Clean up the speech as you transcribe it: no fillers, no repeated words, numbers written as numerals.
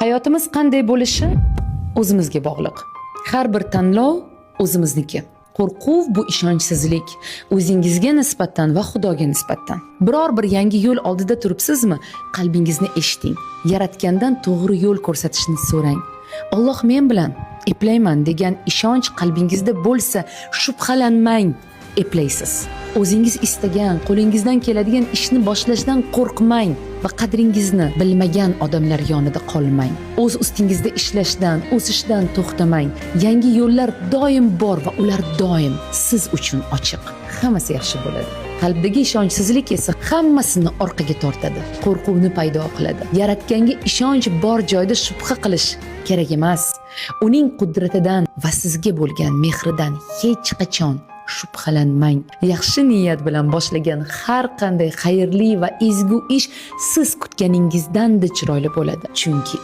Hayotimiz qanday bo'lishi o'zimizga bog'liq. Har bir tanlov o'zimizniki. Qo'rquv bu ishonchsizlik o'zingizga nisbatan va Xudoga nisbatan. Biror bir yangi yo'l oldida turibsizmi? Qalbingizni eshiting. Yaratgandan to'g'ri yo'l ko'rsatishni so'rang. Alloh men bilan, eplayman degan ishonch qalbingizda bo'lsa, shubhalanmang, eplaysiz. O'zingiz istagan, qo'lingizdan keladigan ishni boshlashdan qo'rqmang va qadringizni bilmagan odamlar yonida qolmang. O'z ustingizda ishlashdan, o'sishdan to'xtamang. Yangi yo'llar doim bor va ular doim siz uchun ochiq. Hammasi yaxshi bo'ladi. Qalbdagi ishonchsizlik esa hammasini orqaga tortadi, qo'rquvni paydo qiladi. Yaratganga ishonch bor joyda shubha qilish kerak emas. Uning qudratidan va sizga bo'lgan mehridan hech qachon shubhalanmang. Yaxshi niyat bilan boshlagan har qanday xayrli va ezgu ish siz kutganingizdan-da chiroyli bo'ladi. Chunki